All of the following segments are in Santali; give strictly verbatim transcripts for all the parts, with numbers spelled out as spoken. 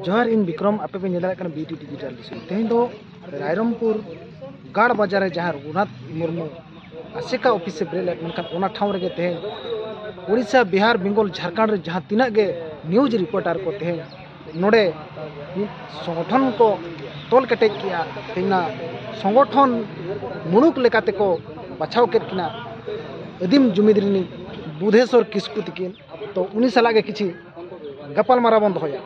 ᱡᱚᱦᱟᱨ, ᱤᱧ ᱵᱤᱠᱨᱚᱢ, ᱟᱯᱮ ᱯᱮ ᱧᱮᱞ ᱫᱟᱲᱮᱭᱟᱜ ᱠᱟᱱᱟ ᱵᱤᱴᱤ ᱰᱤᱡᱤᱴᱟᱞ ᱫᱤᱥᱚᱢ᱾ ᱛᱮᱦᱮᱧ ᱫᱚ ᱨᱟᱭᱨᱚᱝᱯᱩᱨ ᱜᱟᱲ ᱵᱟᱡᱟᱨ ᱨᱮ ᱡᱟᱦᱟᱸ ᱨᱚᱜᱷᱩᱱᱟᱛᱷ ᱢᱩᱨᱢᱩ ᱟᱥᱮᱠᱟ ᱚᱯᱷᱤᱥ ᱮ ᱵᱮᱨᱮᱫ ᱞᱮᱫ, ᱢᱮᱱᱠᱷᱟᱱ ᱚᱱᱟ ᱴᱷᱟᱶ ᱨᱮᱜᱮ ᱛᱮᱦᱮᱧ ᱳᱰᱤᱥᱟ, ᱵᱤᱦᱟᱨ, ᱵᱮᱝᱜᱚᱞ, ᱡᱷᱟᱲᱠᱷᱚᱸᱰ ᱨᱮ ᱡᱟᱦᱟᱸ ᱛᱤᱱᱟᱹᱜ ᱜᱮ ᱱᱤᱭᱩᱡᱽ ᱨᱤᱯᱳᱨᱴᱟᱨ ᱠᱚ ᱛᱮᱦᱮᱧ ᱱᱚᱰᱮ ᱢᱤᱫ ᱥᱚᱝᱜᱚᱴᱷᱚᱱ ᱠᱚ ᱛᱚᱞ ᱠᱮᱴᱮᱡ ᱠᱮᱜᱼᱟ᱾ ᱛᱮᱦᱮᱧ ᱚᱱᱟ ᱥᱚᱝᱜᱚᱴᱷᱚᱱ ᱢᱩᱬᱩᱠ ᱞᱮᱠᱟᱛᱮ ᱠᱚ ᱵᱟᱪᱷᱟᱣ ᱠᱮᱫ ᱠᱤᱱᱟ ᱟᱹᱫᱤᱢ ᱡᱩᱢᱤᱫ ᱨᱤᱱᱤᱡ ᱵᱩᱫᱷᱮᱥᱚᱨ ᱠᱤᱥᱠᱩ ᱛᱤᱠᱤᱱ᱾ ᱛᱚ ᱩᱱᱤ ᱥᱟᱞᱟᱜ ᱜᱮ ᱠᱤᱪᱷᱤ ᱜᱟᱯᱟᱞᱢᱟᱨᱟᱣ ᱵᱚᱱ ᱫᱚᱦᱚᱭᱟ᱾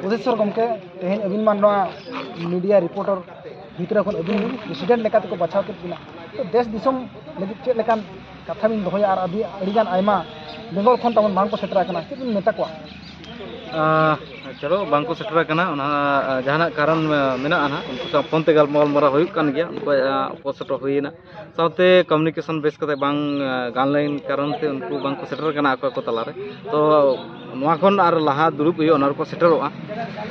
ᱵᱩᱫᱷᱮᱥᱚᱨ ᱜᱚᱢᱠᱮ, ᱛᱮᱦᱮᱧ ᱟᱹᱵᱤᱱ ᱢᱟ ᱱᱚᱣᱟ ᱢᱤᱰᱤᱭᱟ ᱨᱤᱯᱳᱨᱴᱟᱨ ᱵᱷᱤᱛᱨᱤ ᱠᱷᱚᱱ ᱟᱹᱵᱤᱱ ᱯᱨᱮᱥᱤᱰᱮᱱᱴ ᱞᱮᱠᱟ ᱛᱮᱠᱚ ᱵᱟᱪᱷᱟᱣ ᱠᱮᱫ ᱵᱤᱱᱟ᱾ ᱛᱚ ᱫᱮᱥ ᱫᱤᱥᱚᱢ ᱞᱟᱹᱜᱤᱫ ᱪᱮᱫ ᱞᱮᱠᱟᱱ ᱠᱟᱛᱷᱟ ᱵᱤᱱ ᱫᱚᱦᱚᱭᱟ? ᱟᱨ ᱟᱹᱰᱤ, ᱟᱹᱰᱤᱜᱟᱱ ᱟᱭᱢᱟ ᱵᱮᱝᱜᱚᱞ ᱠᱷᱚᱱ ᱛᱟᱵᱚᱱ ᱵᱟᱝ ᱠᱚ ᱥᱮᱴᱮᱨ ᱟᱠᱟᱱᱟ, ᱪᱮᱫ ᱵᱤᱱ ᱢᱮᱛᱟ ᱠᱚᱣᱟ? ᱟᱸ, ᱪᱚᱞᱚ, ᱵᱟᱝ ᱠᱚ ᱥᱮᱴᱮᱨ ᱟᱠᱟᱱᱟ, ᱚᱱᱟ, ᱟᱸ, ᱡᱟᱦᱟᱱᱟᱜ ᱠᱟᱨᱚᱱ, ᱟᱸ, ᱢᱮᱱᱟᱜᱼᱟ ᱱᱟᱦᱟᱜ᱾ ᱩᱱᱠᱩ ᱥᱟᱶ ᱯᱷᱳᱱ ᱛᱮ ᱜᱟᱞᱢᱟᱨᱟᱣ ᱦᱩᱭᱩᱜ ᱠᱟᱱ ᱜᱮᱭᱟ, ᱩᱱᱠᱩᱣᱟᱜ, ᱟᱸ, ᱚᱯᱚᱥᱚᱴᱚ ᱦᱩᱭᱮᱱᱟ᱾ ᱥᱟᱶᱛᱮ ᱠᱚᱢᱤᱭᱩᱱᱤᱠᱮᱥᱚᱱ ᱵᱮᱥ ᱠᱟᱛᱮ ᱵᱟᱝ, ᱟᱸ, ᱜᱟᱱ ᱞᱮᱱ ᱠᱟᱨᱚᱱ ᱛᱮ ᱩᱱᱠᱩ ᱵᱟᱝ ᱠᱚ ᱥᱮᱴᱮᱨ ᱟᱠᱟᱱᱟ ᱟᱠᱚ ᱟᱠᱚ ᱛᱟᱞᱟᱨᱮ᱾ ᱛᱚ ᱱᱚᱣᱟ ᱠᱷᱚᱱ ᱟᱨ ᱞᱟᱦᱟ ᱫᱩᱲᱩᱵ ᱦᱩᱭᱩᱜᱼᱟ, ᱚᱱᱟ ᱨᱮᱠᱚ ᱥᱮᱴᱮᱨᱚᱜᱼᱟ᱾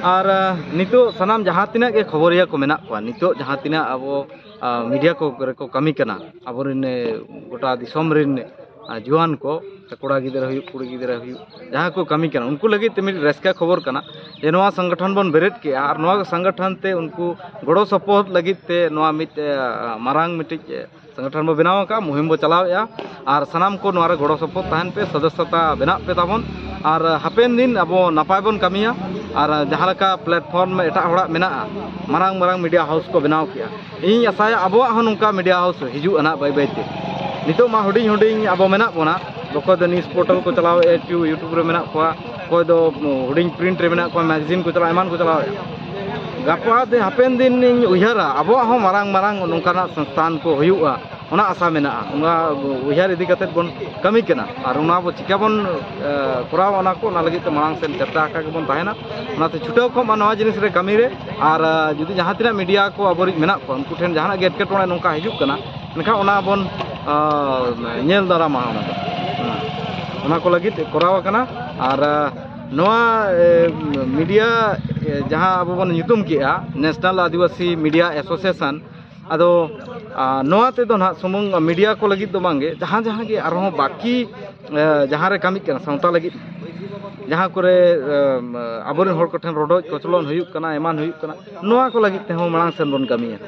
ᱟᱨ, ᱟᱸ, ᱱᱤᱛᱚᱜ ᱥᱟᱱᱟᱢ ᱡᱟᱦᱟᱸ ᱛᱤᱱᱟᱹᱜ ᱜᱮ ᱠᱷᱚᱵᱚᱨᱤᱭᱟᱹ ᱠᱚ ᱢᱮᱱᱟᱜ ᱠᱚᱣᱟ, ᱱᱤᱛᱚᱜ ᱡᱟᱦᱟᱸ ᱛᱤᱱᱟᱹᱜ ᱟᱵᱚ, ᱟᱸ, ᱢᱤᱰᱤᱭᱟ ᱠᱚ ᱨᱮᱠᱚ ᱠᱟᱹᱢᱤ ᱠᱟᱱᱟ, ᱟᱵᱚᱨᱮᱱ, ᱮ, ᱜᱚᱴᱟ ᱫᱤᱥᱚᱢ ᱨᱮᱱ, ᱟᱸ, ᱡᱩᱣᱟᱹᱱ ᱠᱚ, ᱠᱚᱲᱟ ᱜᱤᱫᱽᱨᱟᱹ ᱦᱩᱭᱩᱜ, ᱠᱩᱲᱤ ᱜᱤᱫᱽᱨᱟᱹ ᱦᱩᱭᱩᱜ, ᱡᱟᱦᱟᱸ ᱠᱚ ᱠᱟᱹᱢᱤ ᱠᱟᱱᱟ, ᱩᱱᱠᱩ ᱞᱟᱹᱜᱤᱫ ᱛᱮ ᱢᱤᱫ ᱨᱟᱹᱥᱠᱟᱹ ᱠᱷᱚᱵᱚᱨ ᱠᱟᱱᱟ ᱡᱮ ᱱᱚᱣᱟ ᱥᱚᱝᱜᱚᱴᱷᱚᱱ ᱵᱚᱱ ᱵᱮᱨᱮᱫ ᱠᱮᱜᱼᱟ ᱟᱨ ᱱᱚᱣᱟ ᱥᱚᱝᱜᱚᱴᱷᱚᱱ ᱛᱮ ᱩᱱᱠᱩ ᱜᱚᱲᱚ ᱥᱚᱯᱚᱦᱚᱫ ᱞᱟᱹᱜᱤᱫ ᱛᱮ ᱱᱚᱣᱟ ᱢᱤᱫ, ᱮ, ᱢᱟᱨᱟᱝ ᱢᱤᱫᱴᱤᱡ, ᱮ, ᱥᱚᱝᱜᱚᱴᱷᱚᱱ ᱵᱚ ᱵᱮᱱᱟᱣ ᱟᱠᱟᱫᱼᱟ, ᱢᱩᱦᱤᱢ ᱵᱚ ᱪᱟᱞᱟᱣᱮᱫᱼᱟ᱾ ᱟᱨ ᱥᱟᱱᱟᱢ ᱠᱚ ᱱᱚᱣᱟ ᱨᱮ ᱜᱚᱲᱚ ᱥᱚᱯᱚᱦᱚᱫ ᱛᱟᱦᱮᱱ ᱯᱮ, ᱥᱚᱫᱚᱥᱥᱚᱛᱟ ᱵᱮᱱᱟᱜ ᱯᱮ ᱛᱟᱵᱚᱱ᱾ ᱟᱨ ᱦᱟᱯᱮᱱ ᱫᱤᱱ ᱟᱵᱚ ᱱᱟᱯᱟᱭ ᱵᱚᱱ ᱠᱟᱹᱢᱤᱭᱟ᱾ ᱟᱨ ᱡᱟᱦᱟᱸ ᱞᱮᱠᱟ ᱯᱞᱟᱴᱯᱷᱚᱨᱢ ᱮᱴᱟᱜ ᱦᱚᱲᱟᱜ ᱢᱮᱱᱟᱜᱼᱟ, ᱢᱟᱨᱟᱝ ᱢᱟᱨᱟᱝ ᱢᱤᱰᱤᱭᱟ ᱦᱟᱣᱩᱥ ᱠᱚ ᱵᱮᱱᱟᱣ ᱠᱮᱜᱼᱟ, ᱤᱧ ᱟᱥᱟᱭᱟ ᱟᱵᱚᱣᱟᱜ ᱦᱚᱸ ᱱᱚᱝᱠᱟ ᱢᱤᱰᱤᱭᱟ ᱦᱟᱣᱩᱥ ᱦᱤᱡᱩᱜᱼᱟ ᱱᱟᱦᱟᱜ ᱵᱟᱹᱭ ᱵᱟᱹᱭ ᱛᱮ᱾ ᱱᱤᱛᱚᱜ ᱢᱟ ᱦᱩᱰᱤᱧ ᱦᱩᱰᱤᱧ ᱟᱵᱚ ᱢᱮᱱᱟᱜ ᱵᱚᱱᱟ, ᱚᱠᱚᱭ ᱫᱚ ᱱᱤᱭᱩᱡᱽ ᱯᱳᱨᱴᱟᱞ ᱠᱚ ᱪᱟᱞᱟᱣᱮᱫᱼᱟ, ᱭᱩᱴᱩᱵᱽ ᱨᱮ ᱢᱮᱱᱟᱜ ᱠᱚᱣᱟ, ᱚᱠᱚᱭ ᱫᱚ ᱦᱩᱰᱤᱧ ᱯᱨᱤᱱᱴ ᱨᱮ ᱢᱮᱱᱟᱜ ᱠᱚᱣᱟ, ᱢᱮᱜᱟᱡᱤᱱ ᱠᱚ ᱪᱟᱞᱟᱣ, ᱮᱢᱟᱱ ᱠᱚ ᱪᱟᱞᱟᱣᱮᱫᱼᱟ᱾ ᱜᱟᱯᱟ ᱫᱤᱱ ᱦᱟᱯᱮᱱ ᱫᱤᱱ ᱤᱧ ᱩᱭᱦᱟᱹᱨᱟ ᱟᱵᱚᱣᱟᱜ ᱦᱚᱸ ᱢᱟᱨᱟᱝ ᱢᱟᱨᱟᱝ ᱱᱚᱝᱠᱟᱱᱟᱜ ᱥᱚᱝᱥᱛᱷᱟᱱ ᱠᱚ ᱦᱩᱭᱩᱜᱼᱟ, ᱚᱱᱟ ᱟᱥᱟ ᱢᱮᱱᱟᱜᱼᱟ᱾ ᱚᱱᱟ ᱩᱭᱦᱟᱹᱨ ᱤᱫᱤ ᱠᱟᱛᱮᱫ ᱵᱚᱱ ᱠᱟᱹᱢᱤ ᱠᱟᱱᱟ᱾ ᱟᱨ ᱚᱱᱟ ᱵᱚ ᱪᱤᱠᱟᱹ ᱵᱚᱱ, ᱮ, ᱠᱚᱨᱟᱣᱟ, ᱚᱱᱟ ᱠᱚ, ᱚᱱᱟ ᱞᱟᱹᱜᱤᱫ ᱛᱮ ᱢᱟᱲᱟᱝ ᱥᱮᱫ ᱪᱮᱥᱴᱟ ᱟᱠᱟ ᱜᱮᱵᱚᱱ ᱛᱟᱦᱮᱱᱟ᱾ ᱚᱱᱟᱛᱮ ᱪᱷᱩᱴᱟᱹᱣ ᱠᱚᱜ ᱢᱟ ᱱᱚᱣᱟ ᱡᱤᱱᱤᱥ ᱨᱮ ᱠᱟᱹᱢᱤ ᱨᱮ᱾ ᱟᱨ, ᱮ, ᱡᱩᱫᱤ ᱡᱟᱦᱟᱸ ᱛᱤᱱᱟᱹᱜ ᱢᱤᱰᱤᱭᱟ ᱠᱚ ᱟᱵᱚᱨᱤᱡ ᱢᱮᱱᱟᱜ ᱠᱚᱣᱟ, ᱩᱱᱠᱩ ᱴᱷᱮᱱ ᱡᱟᱦᱟᱱᱟᱜ ᱜᱮ ᱮᱴᱠᱮᱴᱚᱬᱮ ᱱᱚᱝᱠᱟ ᱦᱤᱡᱩᱜ ᱠᱟᱱᱟ, ᱮᱱᱠᱷᱟᱱ ᱚᱱᱟ ᱵᱚᱱ, ᱮ, ᱧᱮᱞ ᱫᱟᱨᱟᱢᱟ᱾ ᱚᱱᱟ ᱫᱚ, ᱦᱮᱸ, ᱚᱱᱟ ᱠᱚ ᱞᱟᱹᱜᱤᱫ ᱠᱚᱨᱟᱣ ᱟᱠᱟᱱᱟ᱾ ᱟᱨ, ᱮ, ᱱᱚᱣᱟ, ᱮ, ᱢᱤᱰᱤᱭᱟ, ᱮ, ᱡᱟᱦᱟᱸ ᱟᱵᱚ ᱵᱚᱱ ᱧᱩᱛᱩᱢ ᱠᱮᱜᱼᱟ ᱱᱮᱥᱱᱟᱞ ᱟᱹᱫᱤᱵᱟᱹᱥᱤ ᱢᱤᱰᱤᱭᱟ ᱮᱥᱳᱥᱤᱭᱮᱥᱚᱱ, ᱟᱫᱚ, ᱟ, ᱱᱚᱣᱟ ᱛᱮᱫᱚ ᱱᱟᱦᱟᱜ ᱥᱩᱢᱩᱝ ᱢᱤᱰᱤᱭᱟ ᱠᱚ ᱞᱟᱹᱜᱤᱫ ᱫᱚ ᱵᱟᱝᱜᱮ, ᱡᱟᱦᱟᱸ ᱡᱟᱦᱟᱸ ᱜᱮ ᱟᱨᱦᱚᱸ ᱵᱟᱹᱠᱤ, ᱮ, ᱡᱟᱦᱟᱸ ᱨᱮ ᱠᱟᱹᱢᱤᱜ ᱠᱟᱱᱟ ᱥᱟᱶᱛᱟ ᱞᱟᱹᱜᱤᱫ, ᱡᱟᱦᱟᱸ ᱠᱚᱨᱮ ᱟᱵᱚᱨᱮᱱ ᱦᱚᱲ ᱠᱚᱴᱷᱮᱱ ᱨᱚᱰᱚᱡ ᱠᱚᱪᱞᱚᱱ ᱦᱩᱭᱩᱜ ᱠᱟᱱᱟ, ᱮᱢᱟᱱ ᱦᱩᱭᱩᱜ ᱠᱟᱱᱟ, ᱱᱚᱣᱟ ᱠᱚ ᱞᱟᱹᱜᱤᱫ ᱛᱮᱦᱚᱸ ᱢᱟᱲᱟᱝ ᱥᱮᱱ ᱵᱚᱱ ᱠᱟᱹᱢᱤᱭᱟ᱾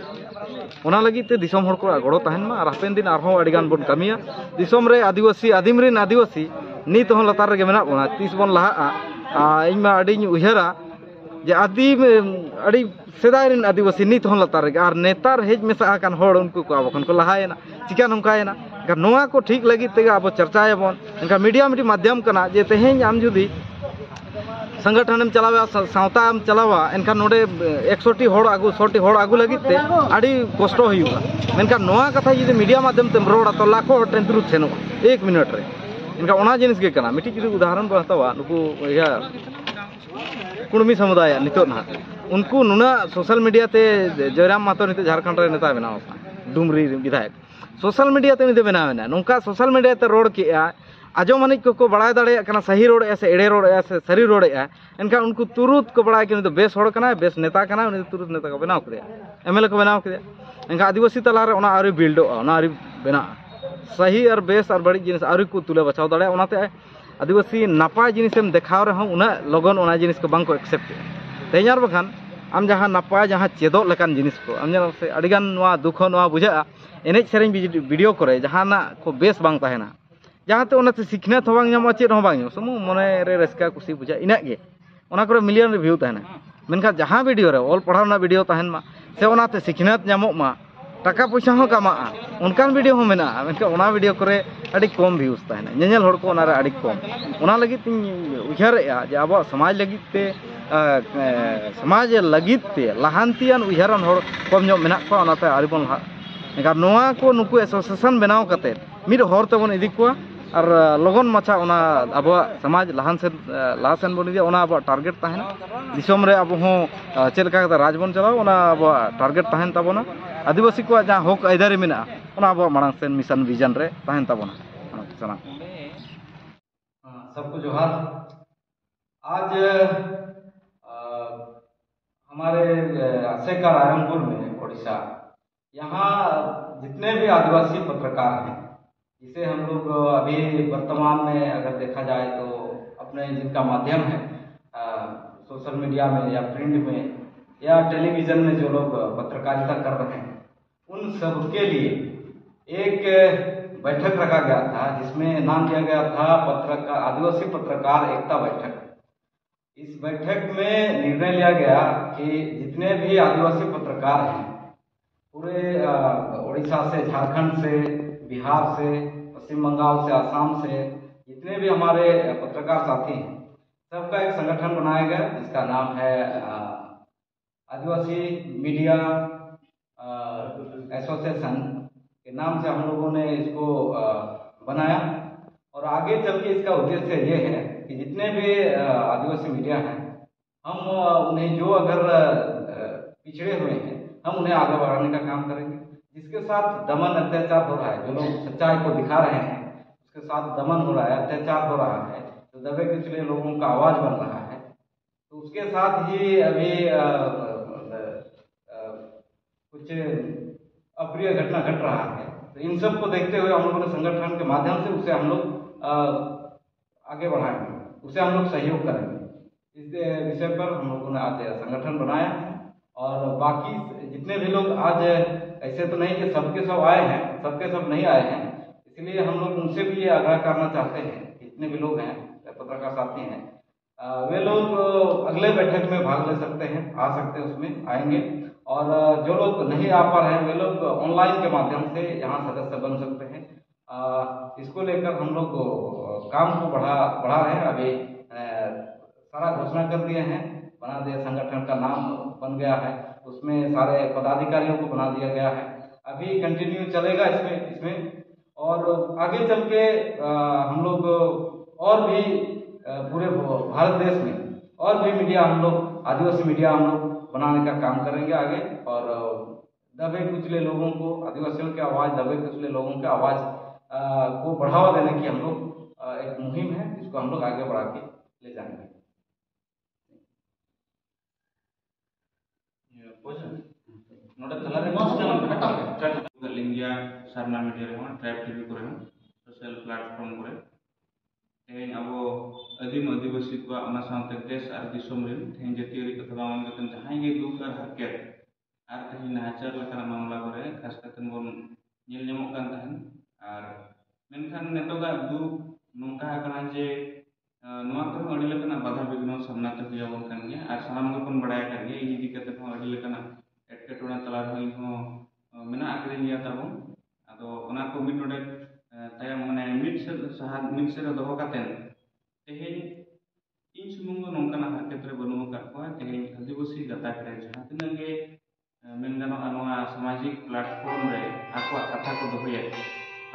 ᱚᱱᱟ ᱞᱟᱹᱜᱤᱫ ᱛᱮ ᱫᱤᱥᱚᱢ ᱦᱚᱲ ᱠᱚᱣᱟᱜ ᱜᱚᱲᱚ ᱛᱟᱦᱮᱱ ᱢᱟ, ᱟᱨ ᱦᱟᱯᱮᱱ ᱫᱤᱱ ᱟᱨᱦᱚᱸ ᱟᱹᱰᱤ ᱜᱟᱱ ᱵᱚᱱ ᱠᱟᱹᱢᱤᱭᱟ᱾ ᱫᱤᱥᱚᱢ ᱨᱮ ᱟᱹᱫᱤᱵᱟᱹᱥᱤ, ᱟᱹᱫᱤᱢ ᱨᱮᱱ ᱟᱹᱫᱤᱵᱟᱹᱥᱤ ᱱᱤᱛ ᱦᱚᱸ ᱞᱟᱛᱟᱨ ᱨᱮᱜᱮ ᱢᱮᱱᱟᱜ ᱵᱚᱱᱟ᱾ ᱛᱤᱥ ᱵᱚᱱ ᱞᱟᱦᱟᱜᱼᱟ? ᱟᱨ ᱤᱧ ᱢᱟ ᱟᱹᱰᱤᱧ ᱩᱭᱦᱟᱹᱨᱟ ᱡᱮ ᱟᱹᱫᱤᱢ, ᱟᱹᱰᱤ ᱥᱮᱫᱟᱭ ᱨᱮᱱ ᱟᱹᱫᱤᱵᱟᱹᱥᱤ ᱱᱤᱛ ᱦᱚᱸ ᱞᱟᱛᱟᱨ ᱨᱮᱜᱮ, ᱟᱨ ᱱᱮᱛᱟᱨ ᱦᱮᱡ ᱢᱮᱥᱟ ᱟᱠᱟᱱ ᱦᱚᱲ, ᱩᱱᱠᱩ ᱠᱚ ᱟᱵᱚ ᱠᱷᱚᱱ ᱠᱚ ᱞᱟᱦᱟᱭᱮᱱᱟ᱾ ᱪᱤᱠᱟ ᱱᱚᱝᱠᱟᱭᱮᱱᱟ? ᱮᱱᱠᱷᱟᱱ ᱱᱚᱣᱟ ᱠᱚ ᱴᱷᱤᱠ ᱞᱟᱹᱜᱤᱫ ᱛᱮᱜᱮ ᱟᱵᱚ ᱪᱟᱨᱪᱟᱭᱟᱵᱚᱱ᱾ ᱮᱱᱠᱷᱟᱱ ᱢᱤᱰᱤᱭᱟ ᱢᱤᱫᱴᱤᱡ ᱢᱟᱫᱽᱫᱷᱚᱢ ᱠᱟᱱᱟ, ᱡᱮ ᱛᱮᱦᱮᱧ ᱟᱢ ᱡᱩᱫᱤ ᱥᱚᱝᱜᱚᱴᱷᱚᱱᱮᱢ ᱪᱟᱞᱟᱣᱟ, ᱥᱟ- ᱥᱟᱶᱛᱟᱢ ᱪᱟᱞᱟᱣᱟ, ᱮᱱᱠᱷᱟᱱ ᱱᱚᱰᱮ ᱮᱠᱥᱚ ᱴᱤ ᱦᱚᱲ ᱟᱹᱜᱩ, ᱥᱚ ᱴᱤ ᱦᱚᱲ ᱟᱹᱜᱩ ᱞᱟᱹᱜᱤᱫ ᱛᱮ ᱟᱹᱰᱤ ᱠᱚᱥᱴᱚ ᱦᱩᱭᱩᱜᱼᱟ᱾ ᱢᱮᱱᱠᱷᱟᱱ ᱱᱚᱣᱟ ᱠᱟᱛᱷᱟ ᱡᱩᱫᱤ ᱢᱤᱰᱤᱭᱟ ᱢᱟᱫᱽᱫᱷᱚᱢ ᱛᱮᱢ ᱨᱚᱲᱟ, ᱛᱚ ᱞᱟᱠᱷᱚ ᱦᱚᱲ ᱴᱷᱮᱱ ᱛᱩᱨᱩᱛ ᱥᱮᱱᱚᱜᱼᱟ ᱮᱠ ᱢᱤᱱᱤᱴ ᱨᱮ᱾ ᱮᱱᱠᱷᱟᱱ ᱚᱱᱟ ᱡᱤᱱᱤᱥ ᱜᱮ ᱠᱟᱱᱟ᱾ ᱢᱤᱫᱴᱤᱡ ᱡᱩᱫᱤ ᱩᱫᱟᱦᱚᱨᱚᱱ ᱵᱚᱱ ᱦᱟᱛᱟᱣᱟ, ᱱᱩᱠᱩ ᱤᱭᱟᱹ ᱠᱩᱲᱢᱤ ᱥᱚᱢᱩᱫᱟᱭᱟᱜ ᱱᱤᱛᱚᱜ ᱱᱟᱦᱟᱜ, ᱩᱱᱠᱩ ᱱᱩᱱᱟᱹᱜ ᱥᱳᱥᱟᱞ ᱢᱤᱰᱤᱭᱟ ᱛᱮ, ᱡᱚᱭᱨᱟᱢ ᱢᱟᱛᱚ ᱱᱤᱛᱚᱜ ᱡᱷᱟᱲᱠᱷᱚᱸᱰ ᱨᱮ ᱱᱮᱛᱟ ᱵᱮᱱᱟᱣ ᱟᱠᱟᱱᱟ, ᱰᱩᱢᱨᱤ ᱨᱮᱱ ᱵᱤᱫᱷᱟᱭᱚᱠ, ᱥᱳᱥᱟᱞ ᱢᱤᱰᱤᱭᱟ ᱛᱮ ᱩᱱᱤ ᱫᱚ ᱵᱮᱱᱟᱣ ᱮᱱᱟ᱾ ᱱᱚᱝᱠᱟ ᱥᱳᱥᱟᱞ ᱢᱤᱰᱤᱭᱟ ᱛᱮ ᱨᱚᱲ ᱠᱮᱜᱼᱟ, ᱟᱸᱡᱚᱢ ᱟᱹᱱᱤᱡ ᱠᱚᱠᱚ ᱵᱟᱲᱟᱭ ᱫᱟᱲᱮᱭᱟᱜ ᱠᱟᱱᱟ ᱥᱟᱹᱦᱤ ᱨᱚᱲᱮᱜᱼᱟ ᱥᱮ ᱮᱲᱮ ᱨᱚᱲᱮᱜᱼᱟ ᱥᱮ ᱥᱟᱹᱨᱤ ᱨᱚᱲᱮᱜᱼᱟ, ᱮᱱᱠᱷᱟᱱ ᱩᱱᱠᱩ ᱛᱩᱨᱩᱛ ᱠᱚ ᱵᱟᱲᱟᱭ ᱠᱮᱫᱟ ᱩᱱᱤ ᱫᱚ ᱵᱮᱥ ᱦᱚᱲ ᱠᱟᱱᱟᱭ, ᱵᱮᱥ ᱱᱮᱛᱟ ᱠᱟᱱᱟᱭ, ᱩᱱᱤ ᱫᱚ ᱛᱩᱨᱩᱛ ᱱᱮᱛᱟ ᱠᱚ ᱵᱮᱱᱟᱣ ᱠᱮᱫᱮᱭᱟ, ᱮᱢ ᱮᱞ ᱮ ᱠᱚ ᱵᱮᱱᱟᱣ ᱠᱮᱫᱮᱭᱟ᱾ ᱮᱱᱠᱷᱟᱱ ᱟᱹᱫᱤᱵᱟᱹᱥᱤ ᱛᱟᱞᱟᱨᱮ ᱚᱱᱟ ᱟᱹᱣᱨᱤ ᱵᱤᱞᱰᱚᱜᱼᱟ, ᱚᱱᱟ ᱟᱹᱣᱨᱤ ᱵᱮᱱᱟᱜᱼᱟ᱾ ᱥᱟᱹᱦᱤ ᱟᱨ ᱵᱮᱥ ᱟᱨ ᱵᱟᱹᱲᱤᱡ ᱡᱤᱱᱤᱥ ᱟᱹᱣᱨᱤ ᱠᱚ ᱛᱩᱞᱟᱹ ᱵᱟᱪᱷᱟᱣ ᱫᱟᱲᱮᱭᱟᱜᱼᱟ᱾ ᱚᱱᱟᱛᱮ ᱟᱹᱫᱤᱵᱟᱹᱥᱤ ᱱᱟᱯᱟᱭ ᱡᱤᱱᱤᱥᱮᱢ ᱫᱮᱠᱷᱟᱣ ᱨᱮᱦᱚᱸ ᱩᱱᱟᱹᱜ ᱞᱚᱜᱚᱱ ᱚᱱᱟ ᱡᱤᱱᱤᱥ ᱠᱚ ᱵᱟᱝ ᱠᱚ ᱮᱠᱥᱮᱯᱴ ᱮᱫᱟ᱾ ᱛᱮᱦᱮᱧ ᱟᱨ ᱵᱟᱠᱷᱟᱱ ᱟᱢ ᱡᱟᱦᱟᱸ ᱱᱟᱯᱟᱭ, ᱡᱟᱦᱟᱸ ᱪᱮᱫᱚᱜ ᱞᱮᱠᱟᱱ ᱡᱤᱱᱤᱥ ᱠᱚ, ᱟᱢ ᱧᱮᱞ ᱢᱮᱥᱮ, ᱟᱹᱰᱤᱜᱟᱱ ᱱᱚᱣᱟ ᱫᱩᱠ ᱦᱚᱸ ᱱᱚᱣᱟ ᱵᱩᱡᱷᱟᱹᱜᱼᱟ, ᱮᱱᱮᱡ ᱥᱮᱨᱮᱧ ᱵᱤᱡ- ᱵᱷᱤᱰᱤᱭᱳ ᱠᱚᱨᱮ ᱡᱟᱦᱟᱱᱟᱜ ᱠᱚ ᱵᱮᱥ ᱵᱟᱝ ᱛᱟᱦᱮᱱᱟ, ᱡᱟᱦᱟᱸᱛᱮ ᱚᱱᱟᱛᱮ ᱥᱤᱠᱷᱱᱟᱹᱛ ᱦᱚᱸ ᱵᱟᱝ ᱧᱟᱢᱚᱜᱼᱟ, ᱪᱮᱫ ᱦᱚᱸ ᱵᱟᱝ ᱧᱟᱢᱚᱜᱼᱟ, ᱥᱩᱢᱩᱝ ᱢᱚᱱᱮ ᱨᱮ ᱨᱟᱹᱥᱠᱟᱹ ᱠᱩᱥᱤ ᱵᱩᱡᱷᱟᱹᱜᱼᱟ, ᱤᱱᱟᱹᱜ ᱜᱮ᱾ ᱚᱱᱟ ᱠᱚᱨᱮ ᱢᱤᱞᱤᱭᱚᱱ ᱨᱮ ᱵᱷᱤᱭᱩ ᱛᱟᱦᱮᱱᱟ, ᱢᱮᱱᱠᱷᱟᱱ ᱡᱟᱦᱟᱸ ᱵᱷᱤᱰᱤᱭᱳ ᱨᱮ ᱚᱞ ᱯᱟᱲᱦᱟᱣ ᱨᱮᱱᱟᱜ ᱵᱷᱤᱰᱤᱭᱳ ᱛᱟᱦᱮᱱ ᱢᱟ, ᱥᱮ ᱚᱱᱟᱛᱮ ᱥᱤᱠᱷᱱᱟᱹᱛ ᱧᱟᱢᱚᱜ ᱢᱟ, ᱴᱟᱠᱟ ᱯᱚᱭᱥᱟ ᱦᱚᱸ ᱠᱟᱢᱟᱜᱼᱟ, ᱚᱱᱠᱟᱱ ᱵᱷᱤᱰᱤᱭᱳ ᱦᱚᱸ ᱢᱮᱱᱟᱜᱼᱟ, ᱢᱮᱱᱠᱷᱟᱱ ᱚᱱᱟ ᱵᱷᱤᱰᱤᱭᱳ ᱠᱚᱨᱮ ᱟᱹᱰᱤ ᱠᱚᱢ ᱵᱷᱤᱭᱩᱥ ᱛᱟᱦᱮᱱᱟ, ᱧᱮᱧᱮᱞ ᱦᱚᱲ ᱠᱚ ᱚᱱᱟᱨᱮ ᱟᱹᱰᱤ ᱠᱚᱢ᱾ ᱚᱱᱟ ᱞᱟᱹᱜᱤᱫ ᱛᱤᱧ ᱩᱭᱦᱟᱹᱨᱮᱜᱼᱟ ᱡᱮ ᱟᱵᱚᱣᱟᱜ ᱥᱚᱢᱟᱡᱽ ᱞᱟᱹᱜᱤᱫ ᱛᱮ, ᱮ, ᱮ, ᱥᱚᱢᱟᱡᱽ ᱞᱟᱹᱜᱤᱫ ᱛᱮ ᱞᱟᱦᱟᱱᱛᱤᱭᱟᱱ ᱩᱭᱦᱟᱹᱨᱟᱱ ᱦᱚᱲ ᱠᱚᱢ ᱧᱚᱜ ᱢᱮᱱᱟᱜ ᱠᱚᱣᱟ, ᱚᱱᱟᱛᱮ ᱟᱹᱣᱨᱤ ᱵᱚᱱ ᱞᱟᱦᱟᱜᱼᱟ᱾ ᱮᱱᱠᱷᱟᱱ ᱱᱚᱣᱟ ᱠᱚ ᱱᱩᱠᱩ ᱮᱥᱳᱥᱤᱭᱮᱥᱚᱱ ᱵᱮᱱᱟᱣ ᱠᱟᱛᱮ ᱢᱤᱫ ᱦᱚᱨ ᱛᱮᱵᱚᱱ ᱤᱫᱤ ᱠᱚᱣᱟ, ᱟᱨ ᱞᱚᱜᱚᱱ ᱢᱟᱪᱷᱟ ᱚᱱᱟ ᱟᱵᱚᱣᱟᱜ ᱥᱚᱢᱟᱡᱽ ᱞᱟᱦᱟᱱ ᱥᱮᱫ, ᱞᱟᱦᱟ ᱥᱮᱱ ᱵᱚᱱ ᱤᱫᱤᱭᱟ, ᱚᱱᱟ ᱟᱵᱚᱣᱟᱜ ᱴᱟᱨᱜᱮᱴ ᱛᱟᱦᱮᱱᱟ᱾ ᱫᱤᱥᱚᱢ ᱨᱮ ᱟᱵᱚ ᱦᱚᱸ ᱪᱮᱫ ᱞᱮᱠᱟ ᱠᱟᱛᱮ ᱨᱟᱡᱽ ᱵᱚᱱ ᱪᱟᱞᱟᱣᱟ, ᱚᱱᱟ ᱟᱵᱚᱣᱟᱜ ᱴᱟᱨᱜᱮᱴ ᱛᱟᱦᱮᱱ ᱛᱟᱵᱚᱱᱟ᱾ ᱟᱹᱫᱤᱵᱟᱹᱥᱤ ᱠᱚᱣᱟᱜ ᱡᱟᱦᱟᱸ ᱦᱚᱠ ᱟᱹᱭᱫᱟᱹᱨᱤ ᱢᱮᱱᱟᱜᱼᱟ, ᱚᱱᱟ ᱟᱵᱚᱣᱟᱜ ᱢᱟᱲᱟᱝ ᱥᱮᱱ ᱢᱤᱥᱚᱱ ᱵᱷᱤᱡᱚᱱ ᱨᱮ ᱛᱟᱦᱮᱱ ᱛᱟᱵᱚᱱᱟ᱾ ᱚᱱᱟ ᱠᱚ ᱥᱟᱱᱟᱢ ᱠᱚ᱾ हाँ, सबको जोहार। आज, अ, हमारे, अ, सेका रायरंगपुर में, उड़ीसा, यहाँ जितने भी आदिवासी पत्रकार हैं, जिसे हम लोग, अ, अभी वर्तमान में अगर देखा जाए तो अपने जिनका माध्यम है सोशल मीडिया में या प्रिंट में या टेलीविजन में जो लोग पत्रकारिता कर रहे हैं, उन सबके लिए एक बैठक रखा गया था, जिसमें नाम दिया गया था पत्रकार, आदिवासी पत्रकार एकता बैठक। इस बैठक में निर्णय लिया गया कि जितने भी आदिवासी पत्रकार हैं, पूरे अ, उड़ीसा से, झारखंड से, बिहार से, पश्चिम बंगाल से, आसाम से, जितने भी हमारे पत्रकार साथी हैं, सबका एक संगठन बनाया गया, जिसका नाम है अ, आदिवासी मीडिया एसोसिएशन के नाम से हम लोगों ने इसको अ, बनाया। और आगे चल के इसका उद्देश्य ये है कि जितने भी अ, आदिवासी मीडिया हैं, हम अ, उन्हें जो अगर अ, पिछड़े हुए हैं, हम उन्हें आगे बढ़ाने का काम करेंगे। जिसके साथ दमन अत्याचार हो रहा है, जो लोग सच्चाई को दिखा रहे हैं, उसके साथ दमन हो रहा है, अत्याचार हो रहा है, तो दबे कुचले लोगों का आवाज बन रहा है, तो उसके साथ ही अभी अ, अ, अ, कुछ अप्रिय घटना घट रहा है। तो इन सब को देखते हुए हम लोगों ने संगठन के माध्यम से उसे हम लोग अ, आगे बढ़ाएंगे, उसे हम लोग सहयोग करेंगे। इस विषय पर हम लोगों ने आज संगठन बनाया है। और बाकी जितने भी लोग आज, ऐसे तो नहीं कि सबके सब आए हैं, सबके सब नहीं आए हैं, इसलिए हम लोग उनसे भी ये आग्रह करना चाहते हैं, जितने भी लोग हैं पत्रकार साथी हैं, अ, वे लोग अगले बैठक में भाग ले सकते हैं, आ सकते हैं, उसमें आएंगे। और अ, जो लोग नहीं आ पा रहे हैं, वे लोग ऑनलाइन के माध्यम से यहाँ सदस्य बन सकते हैं। अ, इसको लेकर हम लोग अ, काम को बढ़ा बढ़ा रहे हैं। अभी अ, सारा घोषणा कर दिए हैं, बना दिया, संगठन का नाम बन गया है, उसमें सारे पदाधिकारियों को बना दिया गया है। अभी कंटिन्यू चलेगा इसमें इसमें और आगे चल के अ, हम लोग और भी अ, पूरे भ- भारत देश में और भी मीडिया हम लोग, आदिवासी मीडिया हम लोग बनाने का काम करेंगे आगे। और अ, दबे कुचले लोगों को, आदिवासियों की आवाज, दबे कुचले लोगों की आवाज अ, को बढ़ावा देने की हम लोग अ, एक मुहिम है, इसको हम लोग आगे बढ़ा के ले जाएंगे। ᱱᱚᱰᱮ ᱛᱟᱞᱟᱨᱮ ᱢᱚᱡᱽ ᱧᱮᱞᱚᱜ ᱠᱟᱱᱟ᱾ ᱟᱹᱞᱤᱧ ᱜᱮᱭᱟ ᱥᱟᱨᱱᱟ ᱢᱤᱰᱤᱭᱟ ᱨᱮᱦᱚᱸ, ᱴᱨᱟᱭᱤᱵᱽ ᱴᱤᱵᱷᱤ ᱠᱚᱨᱮ ᱦᱚᱸ, ᱥᱳᱥᱟᱞ ᱯᱞᱟᱴᱯᱷᱚᱨᱢ ᱠᱚᱨᱮ᱾ ᱛᱮᱦᱮᱧ ᱟᱵᱚ ᱟᱹᱫᱤᱢ ᱟᱹᱫᱤᱵᱟᱹᱥᱤ ᱠᱚᱣᱟᱜ, ᱚᱱᱟ ᱥᱟᱶᱛᱮ ᱫᱮᱥ ᱟᱨ ᱫᱤᱥᱚᱢ ᱨᱮᱱ ᱛᱮᱦᱮᱧ ᱡᱟᱹᱛᱤᱭᱟᱹᱨᱤ ᱠᱟᱛᱷᱟ ᱵᱟᱝ ᱢᱮᱱ ᱠᱟᱛᱮ ᱡᱟᱦᱟᱸᱭ ᱜᱮ ᱫᱩᱠ ᱟᱨ ᱦᱟᱨᱠᱮᱛ ᱟᱨ ᱛᱮᱦᱮᱧ ᱱᱟᱦᱟᱪᱟᱨ ᱞᱮᱠᱟᱱᱟᱜ ᱢᱟᱢᱞᱟ ᱠᱚᱨᱮ ᱠᱷᱟᱥ ᱠᱟᱛᱮ ᱵᱚᱱ ᱧᱮᱞ ᱧᱟᱢᱚᱜ ᱠᱟᱱ ᱛᱟᱦᱮᱸᱱ᱾ ᱟᱨ ᱢᱮᱱᱠᱷᱟᱱ ᱱᱤᱛᱚᱜᱟᱜ ᱫᱩᱠ ᱱᱚᱝᱠᱟ ᱟᱠᱟᱱᱟ ᱡᱮ, ᱟᱸ, ᱱᱚᱣᱟ ᱠᱚᱨᱮ ᱦᱚᱸ ᱟᱹᱰᱤ ᱞᱮᱠᱟᱱᱟᱜ ᱵᱟᱫᱷᱟ ᱵᱤᱜᱷᱱᱚ ᱥᱟᱢᱱᱟ ᱛᱮ ᱦᱩᱭ ᱟᱵᱚᱱ ᱠᱟᱱ ᱜᱮᱭᱟ᱾ ᱟᱨ ᱥᱟᱱᱟᱢ ᱜᱮᱵᱚᱱ ᱵᱟᱲᱟᱭ ᱟᱠᱟᱫ ᱜᱮᱭᱟ, ᱤᱧ ᱤᱫᱤ ᱠᱟᱛᱮ ᱦᱚᱸ ᱟᱹᱰᱤ ᱞᱮᱠᱟᱱᱟᱜ ᱮᱴᱠᱮᱴᱚᱬᱮ ᱛᱟᱞᱟ ᱨᱮᱦᱚᱸ ᱤᱧ ᱦᱚᱸ, ᱟᱸ, ᱢᱮᱱᱟᱜ ᱟᱠᱟᱫᱤᱧ ᱜᱮᱭᱟ ᱛᱟᱵᱚᱱ᱾ ᱟᱫᱚ ᱚᱱᱟ ᱠᱚ ᱢᱤᱫ ᱱᱚᱰᱮ, ᱟᱸ, ᱛᱟᱭᱚᱢ ᱢᱟᱱᱮ ᱢᱤᱫ ᱥᱮᱫ ᱥᱟᱦᱟ, ᱢᱤᱫ ᱥᱮᱫ ᱨᱮ ᱫᱚᱦᱚ ᱠᱟᱛᱮ ᱛᱮᱦᱮᱧ ᱤᱧ ᱥᱩᱢᱩᱝ ᱫᱚ ᱱᱚᱝᱠᱟᱱᱟᱜ ᱦᱟᱨᱠᱮᱛ ᱨᱮ ᱵᱟᱹᱱᱩᱜ ᱟᱠᱟᱫ ᱠᱚᱣᱟ᱾ ᱛᱮᱦᱮᱧ ᱟᱹᱫᱤᱵᱟᱹᱥᱤ ᱜᱟᱛᱟᱠ ᱨᱮ ᱡᱟᱦᱟᱸ ᱛᱤᱱᱟᱹᱜ ᱜᱮ, ᱮ, ᱢᱮᱱ ᱜᱟᱱᱚᱜᱼᱟ, ᱱᱚᱣᱟ ᱥᱟᱢᱟᱡᱤᱠ platform ᱨᱮ ᱟᱠᱚᱣᱟᱜ ᱠᱟᱛᱷᱟ ᱠᱚ ᱫᱚᱦᱚᱭᱮᱫ,